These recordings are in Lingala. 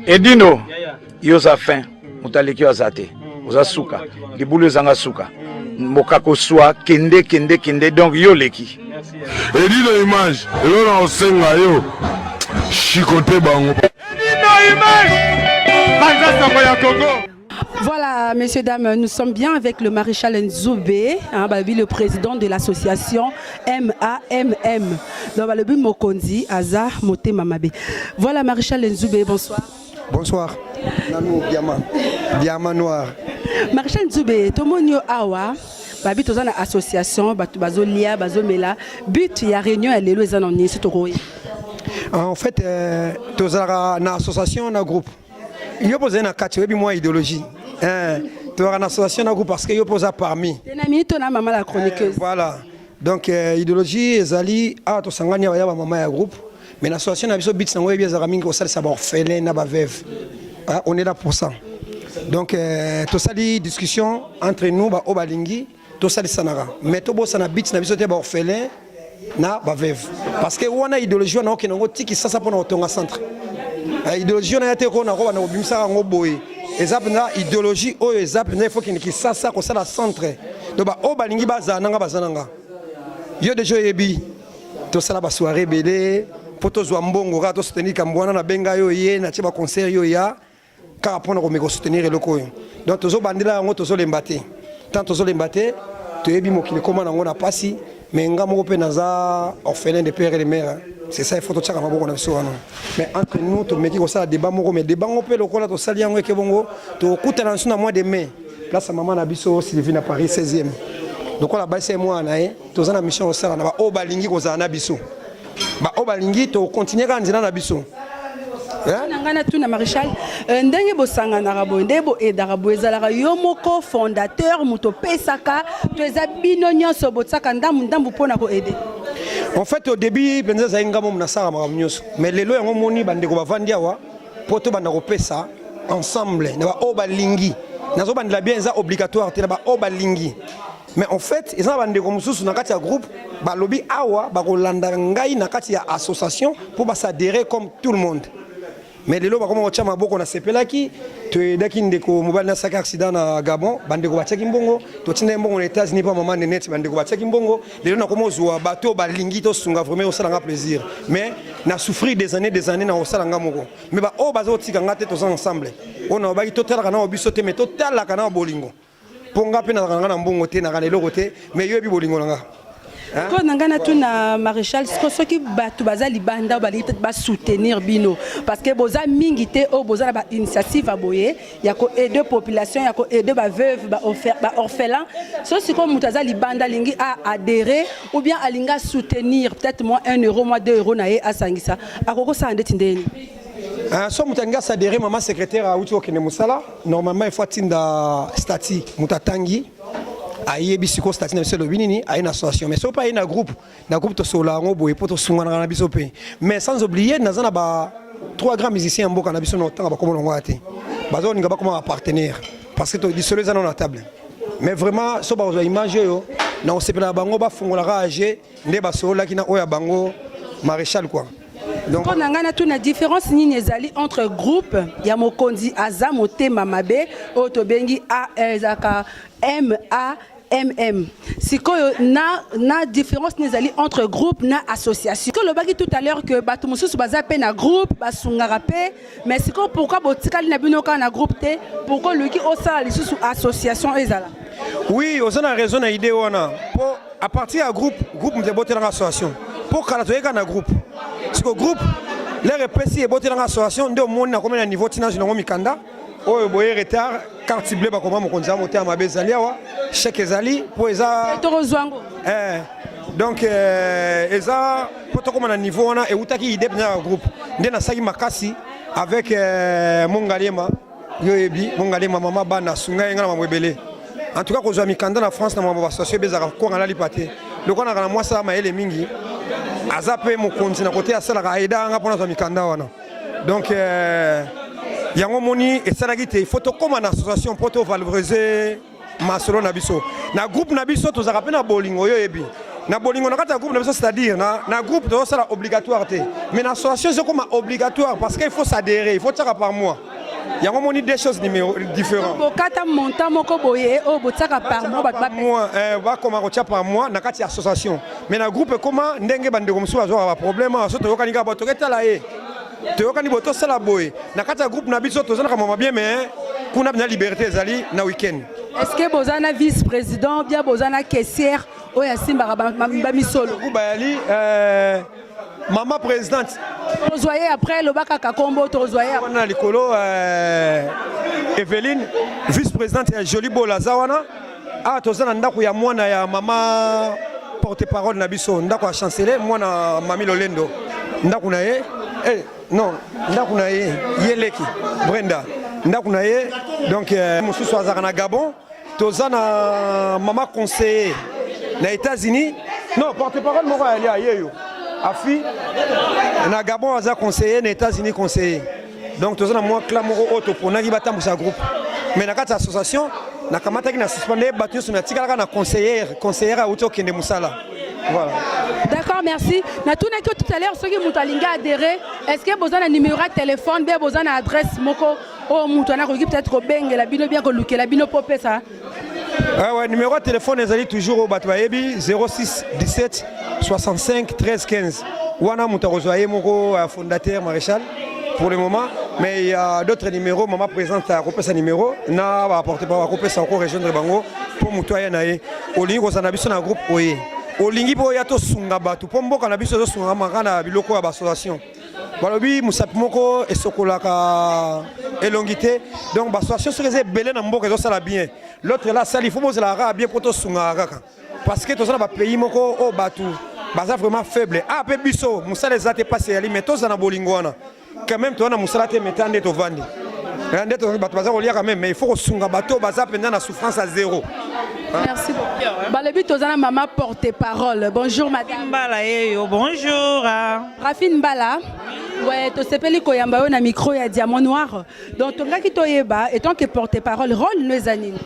Edino, yo oza fin, moto aleki yo aza te, oza suka, libulu ezanga suka, mboka koswa, kende kende kende, donc yo oleki. Edino image, eloko na kosenga yo, chicote bango. Edino image, panza sango ya Congo. Voilà, messieurs, dames, nous sommes bien avec le maréchal Nzoubé, hein, bah, le président de l'association MAMM. Donc, bah, le but Mokonzi, Aza, Motema Mabe. Voilà, maréchal Nzoubé, bonsoir. Bonsoir. Nanu diamant. Diamant noir. Maréchal Nzoubé, tomoni yo awa, babi toza na association, bato bazolia, bazomela. But ya réunion ya lelo eza na nini soki tokoya? En fait, tozalaka na association na groupe. Yo mpo ozali na kati, oyebi mwa idéologie. Tozalaka na association na groupe parce que yo mpo oza parmi. Te na minute na mama la chroniqueuse. Voilà. Donc idéologie ezali awa tosangani awa ya bamama ya groupe, mais na association na biso but nango oyebi ezalaka mingi kosalisa baorphelin na baveuve. Ah, on est là pour ça. Donc tosali discussion entre nous, baoyo balingi tosalisanaka, mais tobosana but na biso te, baorphelin na baveuve, parce que wana idéologie wana okende yango tiki sasa mpona kotonga centre. Idéologie wana ya te kona kobanda kobimisaka yango boye, eza mpenza idéologie oyo eza mpenza il faut kende Kisasa kosala centre. Donc baoyo balingi bazala nanga, baza nanga. Yo deja oyebi tosala basoirée ebele mpo tozwa mbongo kaka tosoutenir kambo wana. Nabenga yo ye natie baconcert yo ya kaka mpona komeka kosoutenir eloko oyo. Donc tozobandela yango, tozolemba te, tant tozolemba te. Toyebi mokili ekóma nango na pasi, mais nga moko mpe naza orphelin de père et de mère, hein. C'est ça, il faut totiaka maboko na biso wana. Mais entre nous tomeki kosala débat moko, mais débat ngo mpe lokola tosali yango eke bongo, tokutana biso na mois de mai, place ya mama na biso Sylvie na Paris 16e. Lokola basi ye mwana na ye, toza na mission kosala na baoyo balingi kozala na biso, baoyo balingi tokontinue kaka nzela na biso. Na ngai natuna maréchal, ndenge bosanganaka boye, ndenge boaidaka boye, ezalaka yo moko fondateur moto opesaka to eza bino nyonso botiaka ndambu ndambu mpona koaider? En fait, au début mpenza ezali nga momo nasala makambo nyonso, mais lelo yango moni bandeko bavandi awa mpo tobanda kopesa ensemble na baoyo balingi. Nazobandela bien, eza obligatoire te na baoyo balingi, mais en fait eza na bandeko mosusu na kati ya groupe balobi awa bakolanda ngai na kati ya association mpo basadhérer comme tout le monde. Mais lelo bakoma kotia maboko. Nasepelaki, toyedaki ndeko mobali nasalaki accident na Gabon, bandeko batiaki mbongo, totinda ye mbongo na États-Unis mpo mama Nenete, bandeko batiaki mbongo. Lelo nakoma ozwa bato oyo balingi tosunga, vraiment osala nga plaisir. Mais na souffrir des années, des années na kosala nga moko, mais baoyo baza kotika nga te, toza ensemble. Oyo na babaki totalaka na biso te, mais totalaka na bolingo, mpo nga mpe nazalaka na nga na mbongo te, naka na eloko te, mais yo yebi bolingo na nga. Mpo na ngai natuna maréchal, siko soki bato baza libanda oyo balingi peut-être basoutenir bino, parce que boza mingi te oyo boza na bainitiative ya boye ya koaider population, ya koaider baveuve, baorphelin, so sikoyo moto aza libanda alingi aadhérer ou bien alingi asoutenir peut-être moi 1 euro, moi 2 euro na ye asangisa, akoki kosala ndeti ndeni? So moto alingi asadhérer, mama secrétaire awuti kokende mosala, normalement il faut atinda statut. Moto atangi, ayebi sikoyo statut na biso elobi nini, aye na association. Mais soki mpe aye na groupe, na groupe tosolola yango boye mpo tosunganaka na biso mpe. Mais sans oublier, naza na ba trois grands musiciens ya mboka na biso na otanga bakoma nango ya te, baza kolinga bakoma bapartenaire, parce que lisolo eza nano na table. Mais vraiment so bakozwa image oyo na kosepela na bango, bafungolaka age nde basololaki na oyo ya bango maréchal quoi. Donc mpo na ngai natuna, différence nini ezali entre groupe ya Mokonzi Aza Motema Mabe oyo tobengi a ezalaka MAMM sikoyo, na différence nini ezali entre groupe na association? Olobaki tout à l'heure que bato mosusu baza mpe na groupe, basungaka mpe, mais sikoyo pourquoi botikali na bino kaka na groupe te? Pourquoi oluki osala lisusu association ezala? Oui, oza na raison na idée wana, mpo à partir ya groupe, groupe moto ebotelanga association, mpo kala toyeka na groupe. Siko groupe lere epesi ebotelanga association, nde omoni nakomi na niveau ntina zwi nango mikanda oyo boye retard, carte bleue bakoma Mokonzi ya Motema Mabe ezali awa, chèque ezali mpo eza Tokozwa yango. Donc eza mpo tokóma na niveau wana, eutaki idée mpenza ya groupe nde nasalaki makasi avec Mongaliema. Yo oyebi Mongalema, mama bana asunga ye nga na mambo ebele. En tout cas, kozwa mikanda na France na mambo basociation ebezaka kwanga nalipa te. Lokola naka na mwasi aza mayele mingi, aza mpe mokonzi na kote asalaka, aidaka nga mpona zwa mikanda wana. Donc yango moni esalaki te il faut tokóma na association mpo tovaloriser masolo na biso. Na groupe na biso tozalaka mpe na bolingo, oyo oyebi. Na bolingo na kati ya groupe na biso, c'est-à-dire na, na groupe tozosala obligatoire te, mais na association ezokoma obligatoire parce que il faut s'adhérer, il faut tiaka par mois. Yango moni deux choses numéro différent. Bokata montant moko boye oyo botiaka par mois, bato par mois, bakoma kotia par mois na kati ya association, mais na groupe ekoma ndenge bandeko mosusu bazwaka baproblème awa. So toyokani kaka, toketala ye, toyokani boye, tosala boye na kati ya groupe na biso, tozalaka mama bien, mais kuna na liberté ezali na week-end. Est ce que boza na vice président, bien boza na caissière oyo asimbaka bamisolo? Groupe bayali mama présidente. Tozwa ye après, loba kaka kombo, tozwa ye. Wana na likolo Eveline, vice présidente ya Joli Bola, aza wana. Awa toza na ndako ya mwana ya mama porte parole na biso, ndako ya chancelier, mwana mami Lolendo, ndako na ye, non, ndako na ye, ye leki Brenda, ndako na ye. Donc mosusu azalaka na Gabon. Toza na mama conseiller na États-Unis, non, porte parole moko ayali aye yo afi na Gabon, aza conseiller na États-Unis, conseiller. Donc toza na mwa clan moko oyo toponaki batambusa groupe, mais na kati ya association nakamataki na suspendre bato nyonso, natikalaka na conseillère. Conseillère awuti okende mosala, voilà. D'accord, merci. Natunaki tout à l'heure, soki moto alingi adhérer, est ce que boza na numéro ya téléphone, bien boza na adresse moko oyo moto wana akoki peut-être kobengela bino, bien kolukela bino mpo opesa? Ouais, numéro ya téléphone ezali toujours oyo bato bayebi, 06 17 65 13 15. Wana moto akozwa ye moko fondateur maréchal pour le moment, mais il y a d'autres numéros. Mama présidente akopesa numéro na baporte, bakopesa, oko rejoindre bango mpo moto aya na ye. Olingi kozala na biso na groupe, oye, olingi mpo oya tosunga bato, mpo mboka na biso ezosungaka maka na biloko ya baassociation. Balobi mosapi moko esokolaka elongi te. Donc baassociation soki eza ebele na mboka, ezosala bien. L'autre là asali, il faut bozalaka kaka bien mpo tosungaka kaka, parce que toza na bapays moko oyo bato baza vraiment faible. Ah, mpe biso mosala eza te, mpasi eyali, mais toza na bolingo wana quand même. Toza na mosala te, mais nde tovandi nde bato baza kolia quand même, mais il faut kosunga bato baza mpenza na souffrance à zéro. Merci beaucoup. Balobi toza na mama porte parole. Bonjour madame. Mbala yeyo, bonjour. Rafine Mbala. Ouais, tosepeli koyamba yo na micro ya Diamant Noir. Donc tongaki toyeba, étant que porte parole, rôle no eza nini?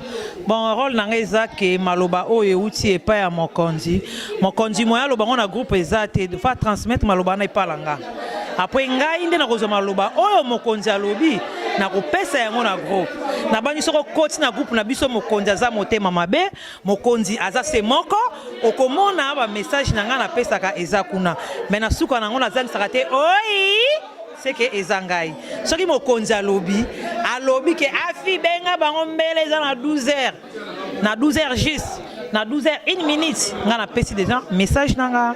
Bon, rôle na ngai eza ke maloba oyo euti epai ya mokonzi. Mokonzi moya aloba ngo na groupe eza te, fa transmettre maloba wana epai na nga. Après ngai nde nakozwa maloba oyo mokonzi alobi, nakopesa yango na groupe. Nabandi soki okoti na groupe na biso, mokonzi aza motema mabe, mokonzi aza se moko. Okomona bamessage na ngai napesaka eza kuna, me na suka nango nazangisaka te oi seke eza ngai. Soki mokonzi alobi, alobi ke afi benga bango, mbele eza na 12 heures, na 12 heures juste, na 12 heures 1 minute, ngai napesi déjà message na nga.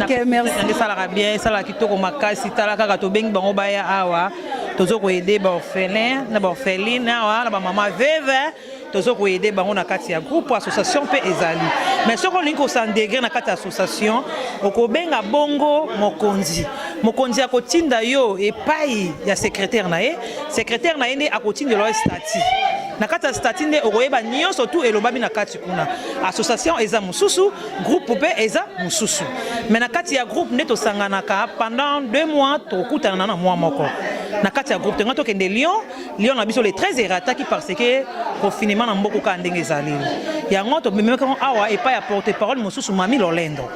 Ok, merci. Esalaka bien, esalaka kitoko makasi. Tala kaka, tobengi bango baya awa, tozo koaider baorphelin na baorpheline awa na bamama veuve, tozo koaider bango na kati ya groupe. Association mpe ezali, mais soki olingi kos'intégrer na kati ya association, okobenga bongo mokonzi. Mokonzi akotinda yo epai ya secrétaire na ye. Secrétaire na ye nde akotindela yo statut. Na kati ya statut nde okoyeba nyonso tu elobami na kati kuna. Association eza mosusu, groupe mpe eza mosusu, mais na kati ya groupe nde tosanganaka pendant 2 mois, tokutana na mois moko na kati ya groupe. Tonga tokende Lyon. Lyon na biso le 13 erataki parce que confinement na mboka kaka ndenge ezali. Yango tomemaki yango awa epai ya porte parole mosusu, mami Lolendo.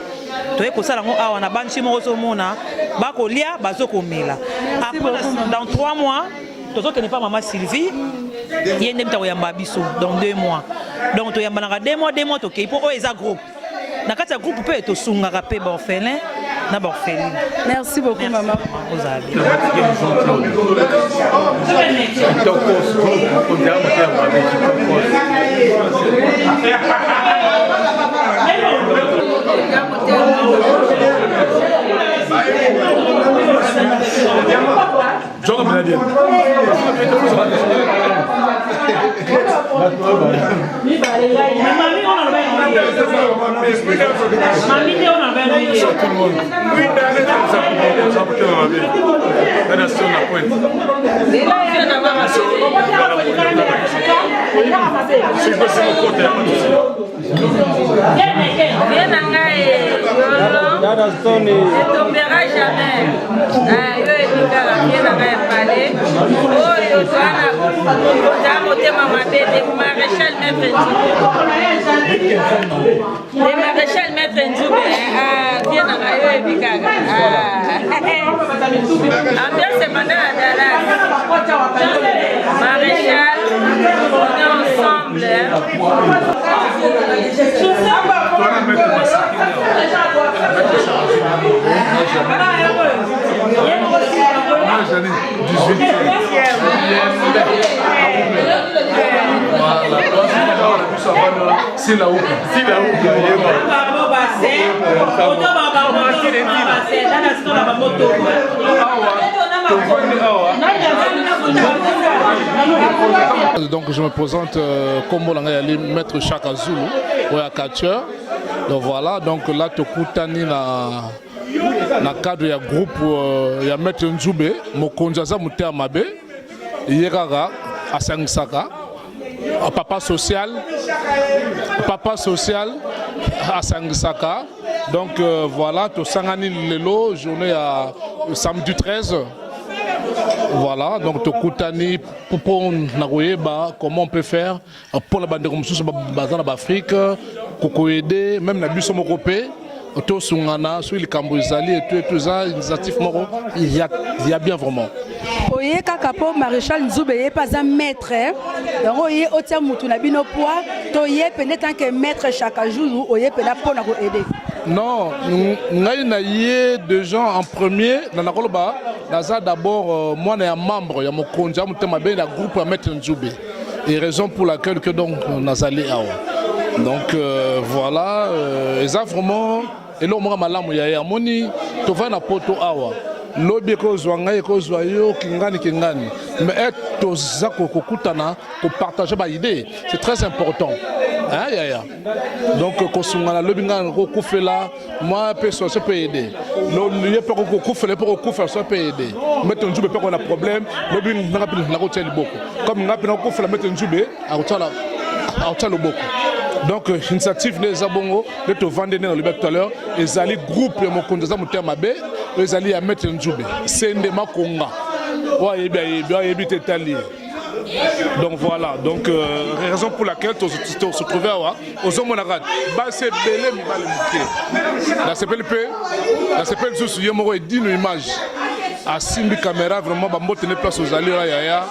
Toye kosala yango awa na banchi moko, ozomona bakolia, bazokomela. Après, dans 3 mois tozokende mpa mama Sylvie, ye nde mutu akoyamba biso dans 2 mois. Donc toyambanaka 2 mois, 2 mois tokei, mpo oyo eza groupe. Na kati ya groupe mpe tosungaka mpe baorphelin na baorpheline. Merci beaucoup, mama. Ozala bien. Kitoko, mokonzi ya motema mabe, kitoko. Jonga mena bien. Mami nde oyo na ye. Tout le monde. Eza motema mabe. Bana so na pointe. Soki basi mokota ya bato. Vie na ngai yolo ne tombera jamais. Yo yebi kaka vie na ngai ya pale. Oyo toza na motema mabe de maréchal maître Nzube. De maréchal maître Nzube, ah, vie na ngai oyebi kaka. Ah. Ambiance ebanda na Dallas. Maréchal, on est ensemble. Donc je me présente euh, comme maître Chaka Zulu, oya catcheur. Donc voilà, donc là tokutani na na cadre ya groupe euh, ya maître Nzube, mokonzi aza motema mabe, ye kaka asangisaka papa social, papa social asangisaka. Donc euh, voilà, tosangani lelo journée ya samedi 13 voilà donc tokutani mpo na koyeba comment on peut faire mpo na bandeko mosusu baza na baafrike kokoyede meme na biso moko mpe tosungana soki likambo ezali etu etu eza initiative moko ya bien vraiment. Oye kaka mpo maréchal Nzube ye mpe aza maître yango oye otia mutu na bino poids to ye pende tant que maître chaque jour oye mpena mpo na koaide. Non, ngai na ye de gens en premier na nakoloba naza d'abord euh, mwana ya membre ya mokonzi ya motema mabe na groupe ya maître Nzube et raison pour laquelle que donc nazali awa. Donc euh, voilà, euh, eza vraiment eloko moko malamu ya ye amoni tovandi na poto awa lobi ekozwa ngai ekozwa yo kingani kingani mais eh, toza kokutana kopartage ba idée c'est très important hein, yaya donc kosungana lobi ngai nakokufela moi mpe soso mpe aide ye mpe kokufela mpe kokufela so mpe aide mete nzube mpe kona problème lobi nanga mpe nakotia liboko comme ngai mpe nakokufela mete nzube akotia loboko donc initiative nde eza bongo nde tovandi ndenge nalobi tout à l'heure ezali groupe ya mokonzi aza motema mabe oyo ezali ya maître Nzube sende makonga oyo ayebi ayebi oyo ayebi te etali ye. Donc voilà, donc euh, raison pour laquelle to se trouver awa ozomonaka basi ebele mibali moke nasepeli mpe nasepeli lisusu ye moko edino image asimbi caméra vraiment bambote ne place ozali oya yaya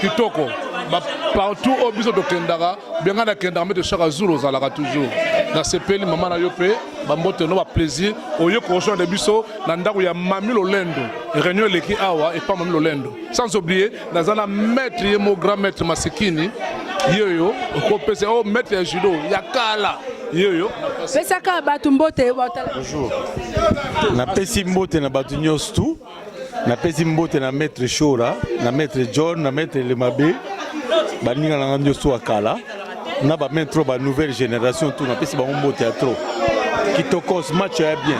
kitoko partout oyo biso tokendaka Bien nakendaka mete chaque jour ozalaka toujours nasepeli mama na yo mpe bambote no baplaisir oye korejoindre biso na ndako ya mami lolendo réunion eleki awa epa mami lolendo sans oublier naza na maître ye mo grand maître masikini ye oyo okopesa o oh, maître ya judo ya kala ye oyo pesaka bato mbote. Bonjour, napesi mbote na bato nyonso tu. Napesi mbote na maître Shora, na maître John, na maître Lemabe, baninga na nga nyonso ya kala na ba maître ba nouvelle génération tout napesi bango mbote ya trop. Kitokos match ya bien.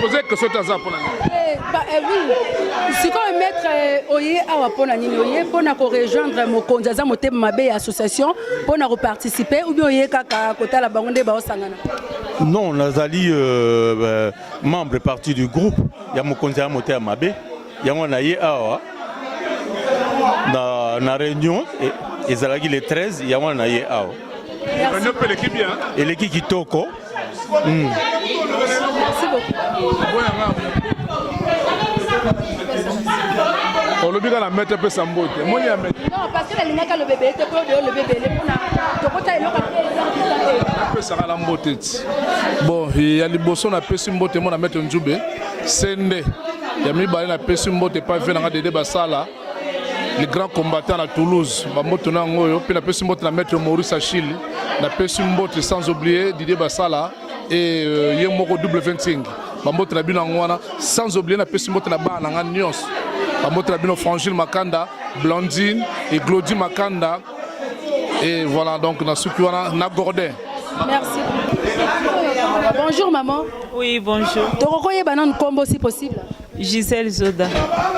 Poser question taza pona nini? Eh, ba, eh, oui. Sikoyo maître eh, oye awa pona nini? Oye pona ko rejoindre mokonzi aza motema mabe ya association pona ko participer ou bien oye kaka kotala bango nde baosangana? Non, nazali euh, euh, membre partie du groupe ya mokonzi ya motema mabe yango na ye awa na, na réunion ezalaki le 13 yango na ye awa. Réunion mpe eleki bien. Eleki kitoko. Merci beaucoup. Olobi kaka na maître apesa mbote moni ya maître. Non, parce que nalingaka aloba ebele te mpo oloba ebele mpona tokota eloko apesaka na mbote ti bon ya liboso napesi mbote mona maître Nzube sende ya mibale napesi mbote epai ve nanga Dede Basala le grand combattant na Toulouse bambote na yango oyo mpe napesi mbote na maître Maurice Achille napesi mbote sans oublier Didier Basala et euh, ye moko W25 bambote na bino yango wana sans oublier napesi mbote na bana na nga nyonso bambote na bino Frangile Makanda Blandine et Glody Makanda et voilà donc na suki wana na Gordin. Merci. Bonjour maman. Oui, bonjour. Tokokoyeba nanu kombo si possible. Gisèle Zoda.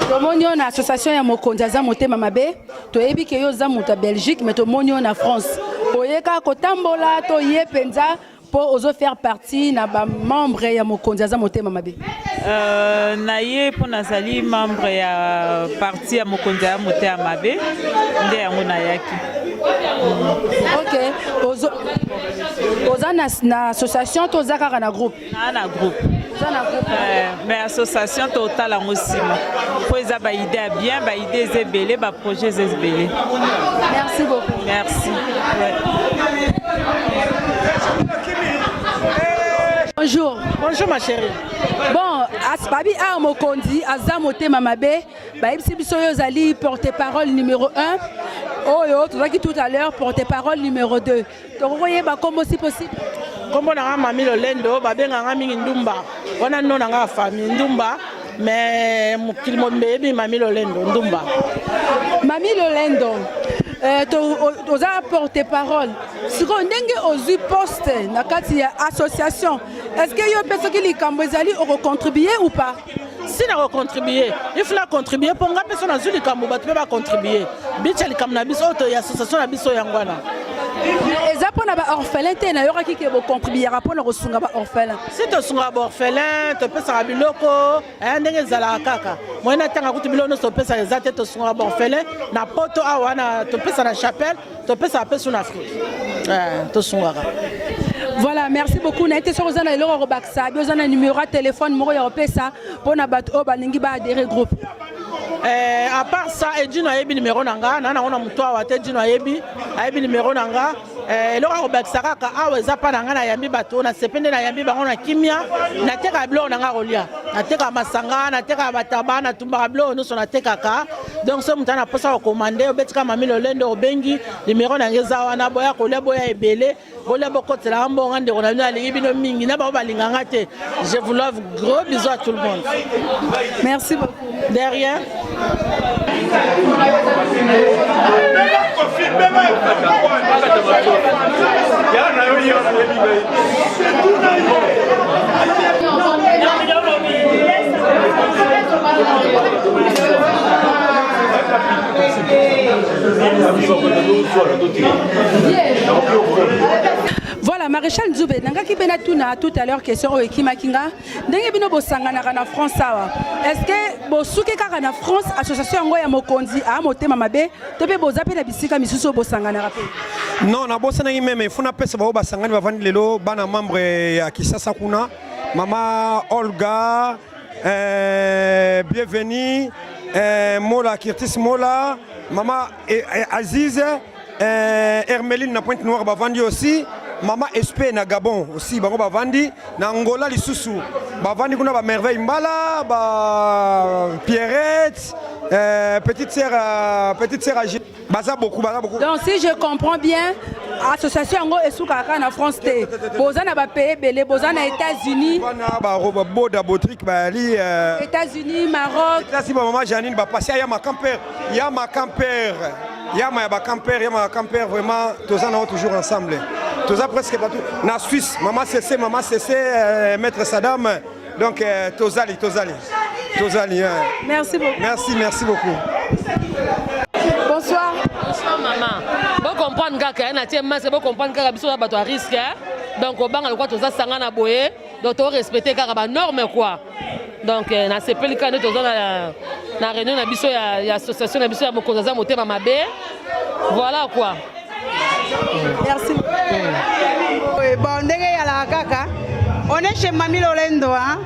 Tomoni yo na association ya mokonzi aza motema mabe toyebi ke yo oza moto ya Belgique mais tomoni yo na France oye kaka kotambola to ye mpenza mpo ozo faire partie na bamembre ya mokonzi aza motema mabe? Na ye mpo nazali membre ya parti ya mokonzi ya motema mabe, nde yango nayaki. Ok, oza na association to oza kaka na groupe? Naa na groupe. Oza na groupe. Mais association totala yango nsima, mpo eza baide ya bien, baide eza ebele, baprojet eza ebele. Merci beaucoup. Merci, ouais. Bonjour. Bonjour ma chérie. Bon, babi a mokonzi aza motema mabe, bayebisi biso oyo ozali porte-parole numéro 1, oyo tozalaki tout à l'heure porte-parole numéro 2. Tokokoyeba kombo si possible? Kombo na nga Mami Lolendo, babengaka nga mingi Ndumba. Wana no na nga famille Ndumba, mais mokili mobimba eyebi Mami Lolendo Ndumba. Mami Lolendo, oza porte-parole. Sikoyo ndenge ozwi poste na kati ya association, est-ce que yo mpe soki likambo ezali okocontribue ou pas? Si, na kocontribue, il faut na contribue mpo nga mpe so nazwi likambo, bato mpe bacontribue. Bitia likambo na biso oyo ya association na biso yango wana. Eza mpona baorphelin te? Nayokaki ke bocontribuaka mpona kosunga baorphelin. Si, tosungaka baorphelin, topesaka biloko ndenge ezalaka kaka moye natanga kutu biloko nyonso topesaka eza te. Tosungaka baorphelin na poto awa, na topesa na chapelle, topesaka mpe su na Afrique, tosungaka. Voilà, merci beaucoup. Na ete soki oza na eloko ya kobakisa bi, oza na numéro ya téléphone moko ya kopesa mpona bato oyo balingi baadhérer groupe? À part ça, Edino ayebi numéro na nga na nango na motu awa te. Edino ayebi numéro na nga. Eloko ya kobakisa kaka awa eza mpa na nga, nayambi bato nasepe nde nayambi bango na kimia. Natekaka biloko na nga kolia, natekaka masanga, natekaka bataba, natumbaka biloko nyonso natekaka. Donc so moto ana mposa kocommander, obetika Mami Lolendo, obengi numéro na nga eza wana. Boya kolia, boya ebele, bolia, bokotelaka mbongo. Ndeko na bino alingi bino mingi, na bango balinganga te. Je vous love, gros bisous à tout le monde. Merci beaucoup. De rien. Voilà, maréchal Nzube, nangaki mpe natuna tout à l'heure question oyo ekimaki nga: ndenge bino bosanganaka na France awa, est ce que bosuki kaka na France, association yango ya mokonzi aa motema mabe, to mpe boza mpe na bisika misusu oyo bosanganaka mpe? Non, nabosanaki même, ifo napesa bango basangani bavandi lelo, bana membre ya Kisasa kuna, mama Olga, bienvenue, Mola Kirtis Mola, mama Aziz, Hermeline na Pointe Noire bavandi aussi, mama Espe na Gabon aussi bango bavandi, na Angola lisusu bavandi kuna, ba Merveille Mbala, ba Pierrette, petite sœur baza beaucoup, baza beaucoup. Donc si je comprends bien, association yango esukaka kaka na France te, boza na bapays ebele, boza na États-Unis? Wana baboda Botrik bayali. États-Unis, Maroc. Kasi bamama Janine bapasi ya makamper, ya makamper, yama ya bakamper, yama ya bakamper. Vraiment toza nango toujours ensemble, toza presque bato na Suisse, mama Cc, mama Cc, maître Sadam. Donc tozali, tozali, tozali. Merci beaucoup. Merci, merci beaucoup. Bonsoir. Bonsoir maman. Bocomprendre kaka na tie masque, bocomprendre kaka biso na bato ya risque. Donc obanga lokwa toza sanga na boye, donc torespecte kaka banorme quoi. Donc nasepeli kaka nde toza na réunion na biso ya association na biso ya mokonzi aza motema mabe. Voilà quoi. Merci. Oui, bon, ndenge eyalaka kaka, on est chez Mami Lolendo, hein?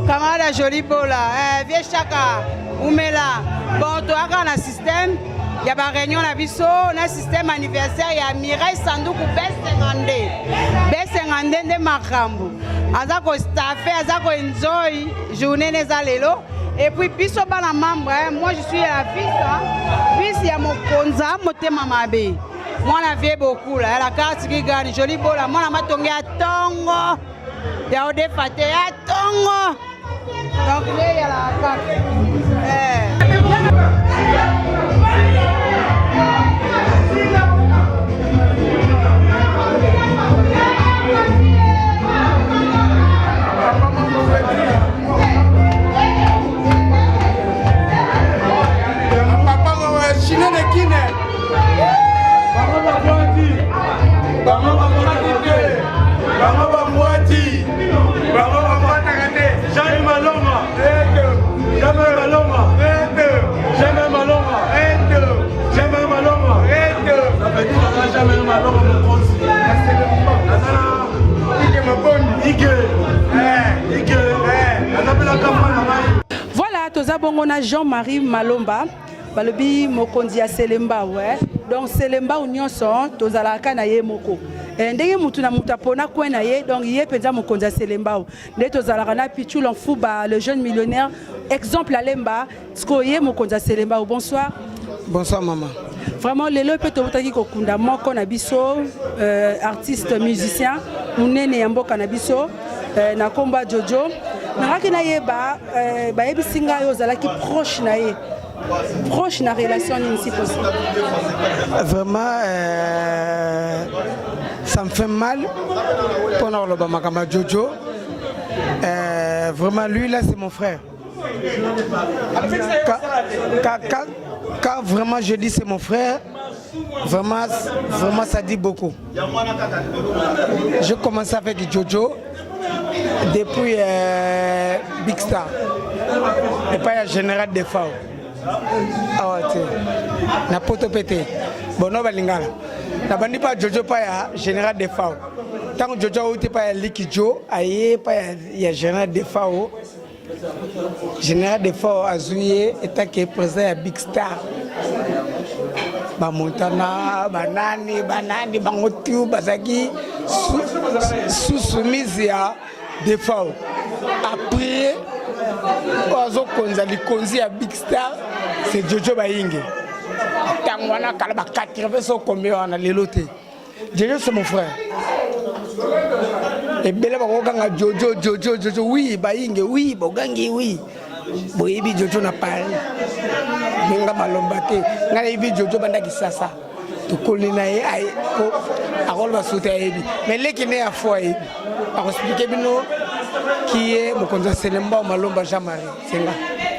Camarade Joli Bola, eh, vieux Chaka Umela. Bon, toyaka na système ya baréunion na biso, na système anniversaire ya Mireille Sanduku B52. B52 nde makambo aza kostaffe, aza koenjoy journée ne eza lelo. Et puis biso bana membre, hein, moi je suis la fils, hein, fils ya mokonza motema mabe, mwana vie bokula ya la carte kigani Joli Bola, mwana matonge ya ntongo ya odefa te ya ntongo. Donc nde eyalaka kaka, eh. Chinene kine bango bakwaki, bango bakwaki te, bango. bongo na Jean-Marie Malomba balobi mokonzi ya Selembao eh. Donc Selembao nyonso tozalaka na ye moko eh, ndenge mutu na mutu apona coin na ye, donc ye mpenza mokonzi ya Selembao nde tozalaka na Pichu Lanfuba, le jeune millionnaire exemple alemba sikoyo ye mokonzi ya Selembao. Bonsoir. Bonsoir maman. Vraiment lelo mpe tobutaki kokunda moko na biso artiste musicien monene ya mboka na biso na nkombo ya Jojo. Nangaki nayeba bayebisi ngai ozalaki proche na ye, proche na relation nini si possible? Vraiment ça me fait mal mpona koloba makambo ya Jojo. Vraiment lui là, c'est mon frère. Quand vraiment je dis c'est mon frère, vraiment, vraiment ça dit beaucoup. Je commence avec Jojo depuis Big Star et pas ya Général Defao awa te na poto mpe te bono balingala nabandi mpa Jojo mpa ya Général Defao. Ntango Jojo auti mpa ya Liki Jo, aye mpa ya Général Defao. Général Defao azwi ye etake président ya Big Star. Bamontana, banani banani, bango tu bazalaki sous soumise ya Defao. Après, oyo azokonza likonzi ya Big Star, c'est Jojo Bayinge. Ntango wana kala ba 80 so combien wana, lelo te. Jojo, c'est mon frère. Ebele bakokanga Jojo, Jojo, Jojo, oui, Bayinge, oui, bogangi, oui, boyebi Jojo na Paris ndenge malomba te. Ngai nayebi Jojo banda Kisasa, tokoli na ye. Po akoloba suti ayebi, mais leki ne ya fo ayebi, akoexpliquer bino ki ye mokonzi ya Selembao Malomba Jean Marie Senga.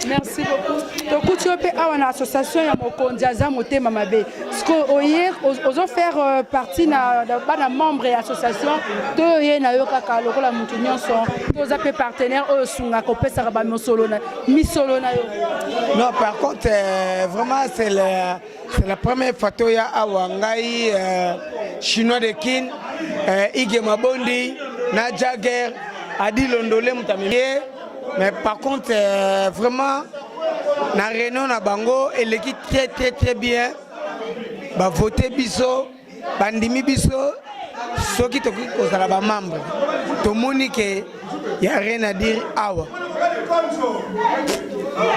Merci beaucoup. Tokuti yo mpe awa na association ya mokonzi aza motema mabe. Siko oye ozofaire partie na bana membre ya association to oye na yo kaka lokola motu nyonso, to oza mpe partenaire oyo osungaka, opesaka bamisolo na misolo na yo? Non, par contre, vraiment, c'est la première fois toya awa. Ngai, Chinois de Kin, Ige Mabondi na Jagger Adi Londole moto amemi ye. Mais par contre, vraiment, na réunion na bango eleki très très très bien. Bavote biso, bandimi biso soki tokoki kozala bamembre. Tomoni ke ya rien à dire awa,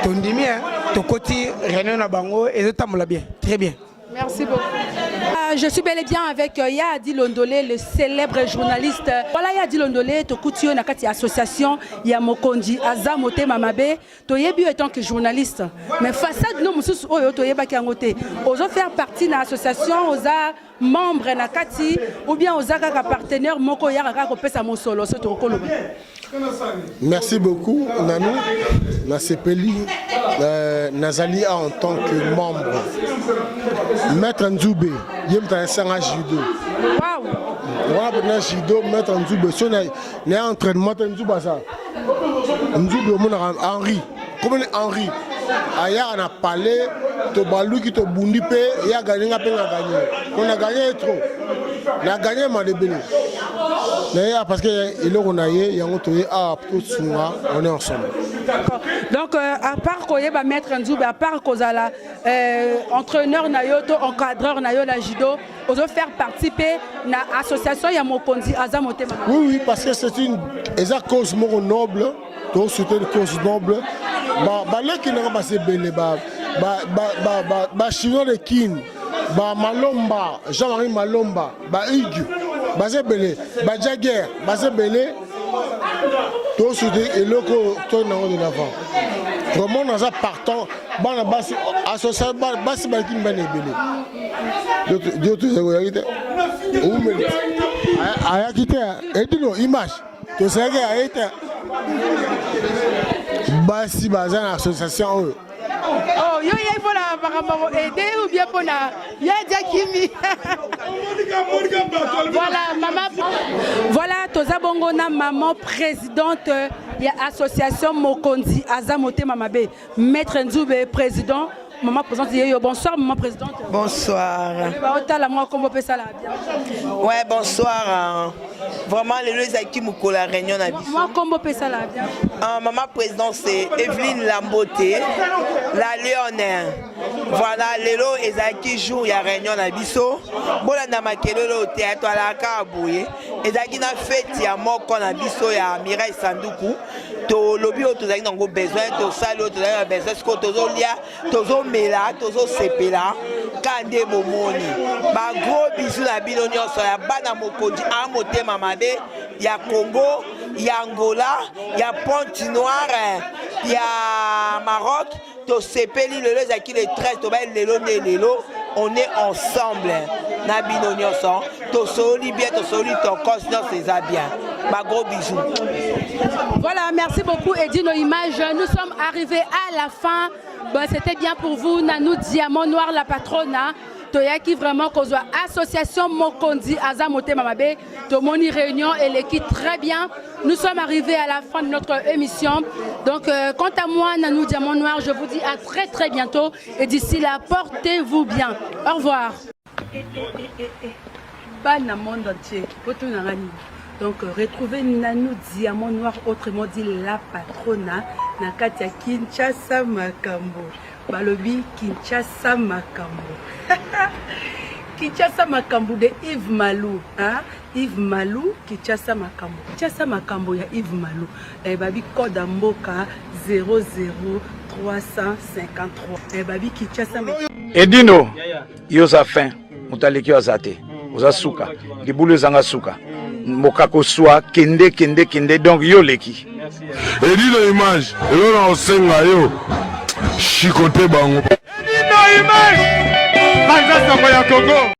tondimi, tokoti réunion na bango, ezotambola bien, très bien. Merci beaucoup. Je suis bel et bien avec Yadi Londolé, le célèbre journaliste. Voilà Yadi Londolé, tokuti yo na kati association ya Mokonzi aza motema mabe. Toyebi yo en tant que journaliste. Mais façade no mususu oyo toyebaki yango te. Ozo faire partie na association, oza membre na kati ou bien oza kaka partenaire moko ya kaka kopesa mosolo so tokoloba? Merci beaucoup Nanou. Nasepeli, nazali en tant que membre. Maître Nzube, ye moto ayesanga judo. Wana mpena judo, Maître Nzube, so na entraînement te, Nzube aza Nzube. Omonaka Henri komoni Henri ayaka na palais, tobaluki, tobundi mpe ye aganye, nga mpe nga ganye. Ko na ganye ye trop, na ganye malebele na ye parce que eloko na ye yango toye awa tosunga, on est ensemble. D'accord. Donc, à part koyeba Maître Nzube, à part kozala entraîneur na yo to encadreur na yo na judo, ozo faire partie pe na association ya Mokonzi aza motema? Oui, parce que c'est une eza cause moko noble, tosoutenir cause noble. Baleki nanga basi ebele, bachinois de Kine, bamalomba Jean-Marie Malomba, bahugue baza ebele, bajaguer baza ebele. Tosoutenir eloko to nango de l'avant. Vraiment naza partant. Bana basi, association basi baleki mibali ebele. Dio toyaki te, oumeli ayaki te, edino image tosalaki aye te. Basi baza na association oyo. Oh, yo ye mpona makambo ko aider ou bien mpona ye adia kimi? Voilà mama, voilà, toza bongo na maman présidente ya association Mokonzi aza motema mabe, Maître Nzube président. Maman présidente yeyo. Bonsoir maman présidente. Bonsoir. Baotala mwa kombo mpe sala bien. Ouais, bonsoir. Hein. Vraiment, lelo ezalaki mokolo ya réunion na biso. Mwa kombo mpe sala bien. Ah, maman présidente, c'est Evelyne Lambote, la lionne. Voilà, lelo ezalaki jour ya réunion na biso. Bolanda makelele oyo te, toalaka boye. Ezalaki na fête ya moko na biso ya Mireille Sanduku. Tolobi oyo tozalaki nango besoin, tosali oyo tozalaki na besoin, sikoyo tozolia, tozomela, tozosepela ka nde bomoni. Ba gros bisous na bino nyonso ya bana mokonzi a motema mabe ya Congo, ya Angola, ya Pointe Noire, ya Maroc. Tosepeli lelo ezalaki le 13, tobai lelo nde lelo on est ensemble na bino nyonso, tosololi bien, tosololi tokos nyonso eza bien. Ba gros bisous. Voilà, merci beaucoup Edino Image. Nous sommes arrivés à la fin. Bon, c'était bien pour vous, Nanou Diamant Noir, la patronne. Hein. Toyaki vraiment kozwa association Mokonzi Aza Motema Mabe. Tomoni réunion eleki très bien. Nous sommes arrivés à la fin de notre émission. Donc, quant à moi, Nanou Diamant Noir, je vous dis à très très bientôt. Et d'ici là, portez-vous bien. Au revoir. Bana monde entier. Donc, retrouvez Nanou Diamant Noir, autrement dit la patrona, na kati ya Kinshasa Makambo. Balobi Kinshasa Makambo. Kinshasa Makambo de Yves Malou. Hein? Yves Malou, Kinshasa Makambo. Kinshasa Makambo ya Yves Malou. Eh, babi code ya mboka 00353. Eh, babi Kinshasa Makambo. Edino, yo oza fin, moto aleki yo aza te, oza suka, libulu ezanga suka, mokako swa, kende kende kende, donc yo oleki. Edino image, eloko na kosenga yo, chicote bango. Edino image, panza sango ya Congo.